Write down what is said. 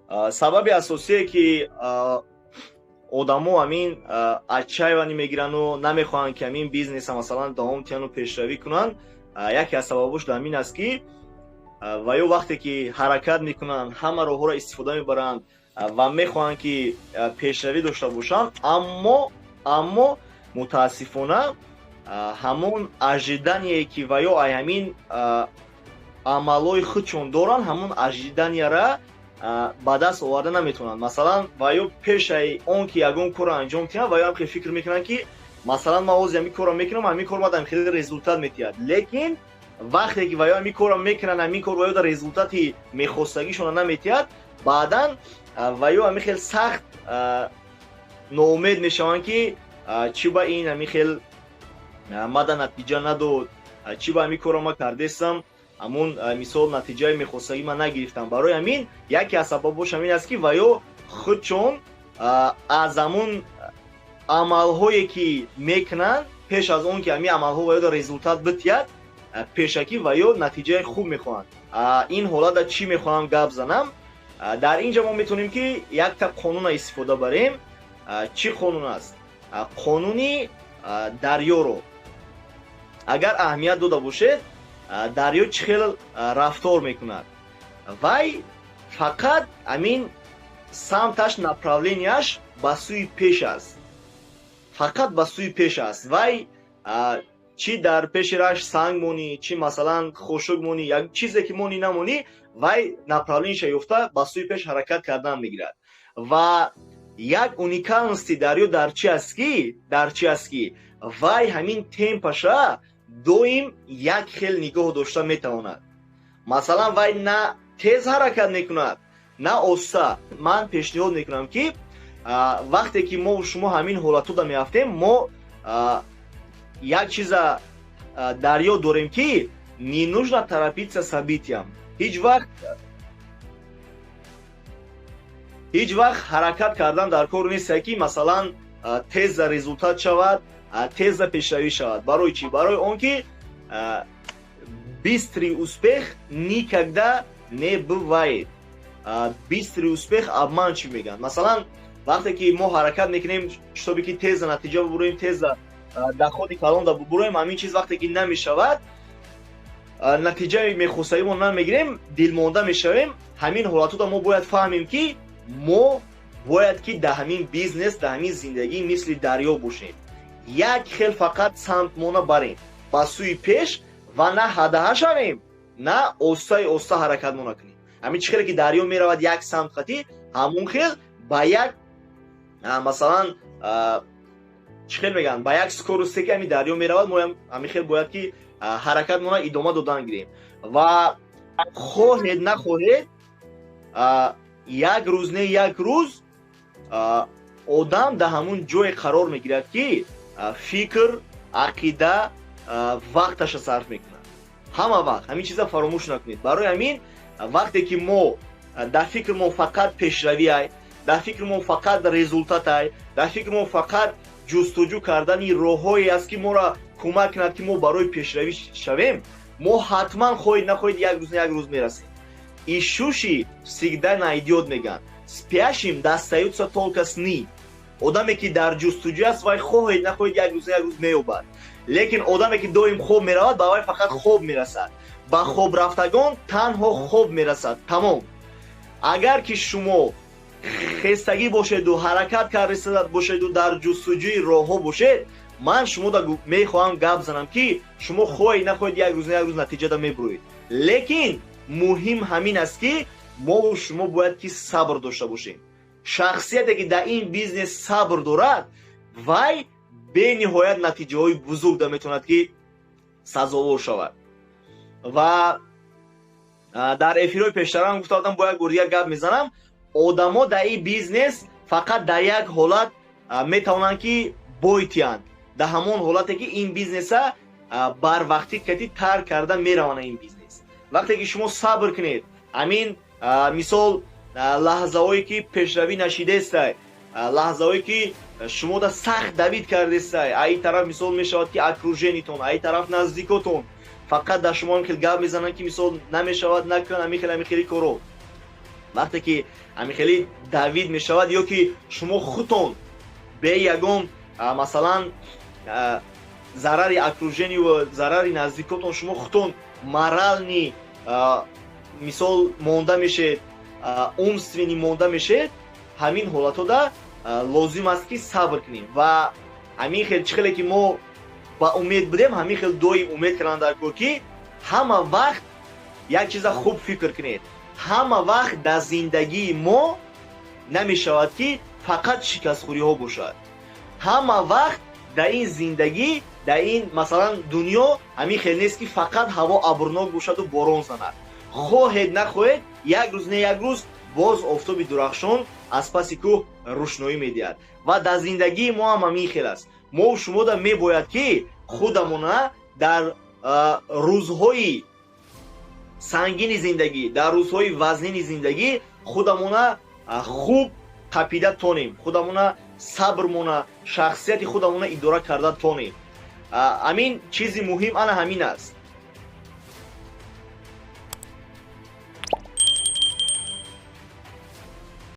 Сабаби асосие, ки одамо ҳамин отчаяние мегирану намехоҳанд, ки ҳамин бизнеса, масалан, давом диҳану пешравӣ кунанд, яке аз сабабош дар ҳамин аст, ки ва ё вақте ки ҳаракат мекунанд, ҳама роҳҳоро истифода мебаранд ва мехоҳанд, ки пешравӣ дошта бошанд, аммо мутаассифона ҳамон ожидание, ки ва ё ай ҳамин амалҳои худшон доранд, ҳамон ожидания ра ба даст оварда наметавонанд. Масалан, ва ё пешаи он ки ягон корро анҷом диҳанд, ва ё ҳам фикр мекунанд, ки масалан, ман ҳозир ҳамин корро мекунам, ҳамин кор мадам хеле результат метиҳад. Лекин вақте ки ва ё ҳамин корро мекунанд, ҳамин кор ва ё дар результати мехостагишона наметиҳад, баъдан ва ё ҳамин хел сахт ноумед мешаванд, ки чӣ ба ин ҳамин хел мада натиҷа надод, чӣ ба ҳамин корро ман кардестам, ҳамун мисол натиҷаи мехостагӣ ман нагирифтам. Барои ҳамин яке аз сабабош ҳамин аст, ки ва ё худшон аз ҳамун амалҳое, ки мекунанд, пеш аз он ки ҳамин амалҳо ва ё дар результат битиҳад, пешакӣ ва ё натиҷаи хуб мехоҳанд. Ин ҳолата чӣ мехоҳам гап занам? Дар ин ҷо мо метавонем, ки якта қонуна истифода барем. Чӣ қонун аст? Қонуни дарёро агар аҳамият дода бошед, дарё чӣ хел рафтор мекунад? Вай фақат ҳамин самташ, направления ш ба сӯи пеш аст, фақат ба сӯи пеш аст. Вай чӣ дар пеши раш санг монӣ, чӣ, масалан, хошук монӣ, як чизе ки монӣ намонӣ, вай направления ша ёфта ба сӯи пеш ҳаракат кардан мегирад. Ва як уникальности дарё дар чӣ аст, ки вай ҳамин темпаша доим як хел нигоҳ дошта метавонад. Масалан, вай на тез ҳаракат мекунад, на оста. Ман пешниҳод мекунам, ки вақте ки мо шумо ҳамин ҳолатода меафтем, мо як чиза дар ёд дорем, ки не нужно торопиться событиям. Ҳеҷ вақт ҳаракат кардан дар кор несте, ки масалан, теза результат шавад, теза пешравӣ шавад. Барои чӣ? Барои он ки быстрый успех никогда не бывает. Быстрый успех обманчив мегӯянд. Масалан, вақте ки мо ҳаракат мекунем, чтобы ки теза натиҷа бубуроем, теза доходи калонда бубуроем, ҳамин чиз вақте ки намешавад, натиҷаи мехостагимо намегирем, дилмонда мешавем. Ҳамин ҳолатода мо бояд фаҳмем, ки мо бояд ки дар ҳамин бизнес, дар ҳамин зиндагӣ мисли дарё бошем, як хел фақат самтмона барем ба сӯи пеш ва на ҳадаҳа шавем, на остаи оста ҳаракатмона кунем. Ҳамин чӣ хеле ки дарё меравад як самт хатӣ, ҳамон хел ба як, масалан, чӣ хел мегӯянд, ба як скоросте ки ҳамин дарё меравад, мо ҳамин хел бояд ки ҳаракатмона идома додан гирем. Ва хоҳед нахоҳед, як рӯз не як рӯз одам дар ҳамун ҷое қарор мегирад, ки фикр, ақида, вақташа сарф мекунад ҳама вақт. Ҳамин чиза фаромӯш накунед. Барои ҳамин вақте ки мо дар фикри мо фақат пешравиай, дар фикри мо фақат результатай, дар фикри мо фақат ҷустуҷӯ кардани роҳҳое аст, ки моро кӯмак кунад, ки мо барои пешравӣ шавем, мо ҳатман, хоҳед нахоҳед, як рӯз не як рӯз мерасем. Ищущий всегда найдёт, мегӯянд, спящим достаются только сны. Одаме ки дар ҷустуҷӯ аст, вай, хоҳед нахоҳед, як рӯз не як рӯз меёбад. Лекин одаме ки доим хоб меравад, ба вай фақат хоб мерасад. Ба хобрафтагон танҳо хоб мерасад, тамом. Агар ки шумо хестагӣ бошеду ҳаракат карда бошеду дар ҷустуҷӯи роҳҳо бошед, ман шумода мехоҳам гап занам, ки шумо, хоҳед нахоҳед, як рӯз не як рӯз натиҷада мебуроед. Лекин муҳим ҳамин аст, ки мову шумо бояд ки сабр дошта бошем. Шахсияте ки дар ин бизнес сабр дорад, вай бениҳоят натиҷаҳои бузургда метавонад ки сазовор шавад. Ва дар эфирҳои пештарам гуфта будам, бо як бор дигар гап мезанам: одамо дар ин бизнес фақат дар як ҳолат метавонанд ки бойтиянд, дар ҳамон ҳолате ки ин бизнеса барвақтӣ кати тарк карда мераванд. Ин бизнес, вақте ки шумо сабр кунед, ҳамин мисол лаҳзаҳое ки пешравӣ нашидестай, лаҳзаҳое ки шумода сахт давить кардестай, аи тараф, мисол, мешавад ки окружение тон, аи тараф наздикотон фақат дар шумо ҳам хел гап мезананд, ки мисол намешавад, накун, ҳамин хел, ҳамин хели коро. Вақте ки ҳамин хеле давид мешавад ё ки шумо худтон бе ягон, масалан, зарари окружение ва зарари наздикотон, шумо худтон морально, мисол, монда мешед, умственно монда мешед, ҳамин ҳолатҳода лозим аст, ки сабр кунем. Ва ҳамин хел, чӣ хеле ки мо ба умед будем, ҳамин хел доим умед кардан дар кор, ки ҳама вақт як чиза хуб фикр кунед: ҳама вақт дар зиндагии мо намешавад, ки фақат шикастхӯриҳо бошад. Ҳама вақт дар ин зиндагӣ, дар ин, масалан, дунё ҳамин хел нест, ки фақат ҳаво абрнок бошаду борон занад. Хоҳед нахоҳед, як рӯз не як рӯз боз офтоби дурахшон аз паси кӯҳ рӯшноӣ медиҳад. Ва дар зиндагии мо ҳам ҳамин хел аст. Мо шумода мебояд, ки худамона дар рӯзҳои сангини зиндагӣ, дар рӯзҳои вазнини зиндагӣ худамона хуб қапида тонем, худамона, сабрмона, шахсияти худамона идора карда тонем. Ҳамин чизи муҳим ана ҳамин аст.